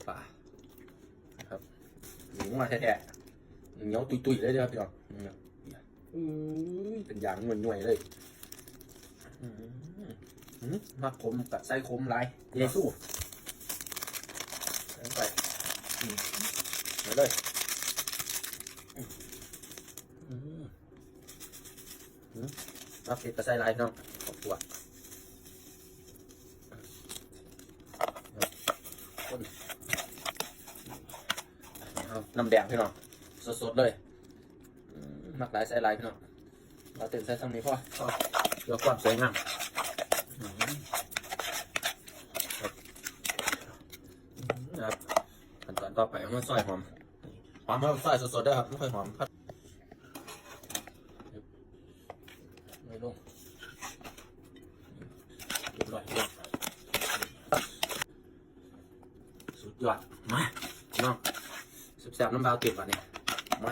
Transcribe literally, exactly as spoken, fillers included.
ปลานะครับ หมูมาแท้ๆ เหนียวตุยๆเลยนะครับพี่น้อง อืม อืม เป็นอย่างหน่วยๆเลย อืม อืม มาขมกับไส้ขมหลาย เยซู ใส่ลงไป อืม ไปเลย อืม อืม อืม รับเผ็ดก็ใส่หลายพี่น้อง ขอบคุณ คน เอาน้ำแดงพี่น้อง สดๆเลย อืม มักหลายใส่หลายพี่น้อง เราเต็มใส่ซ้ำนี้พอ พอเพื่อความสวยงาม อืม ครับ อืม ครับ ขั้นตอนต่อไปเอามาซอยหอม หอมเราซอยสดๆเด้อครับ ไม่ค่อยหอมครับ ไม่ลง เรียบร้อยพี่น้อง สุดยอด มาพี่น้อง แซ่บๆน้ำเบาเต็มบัดนี้ มา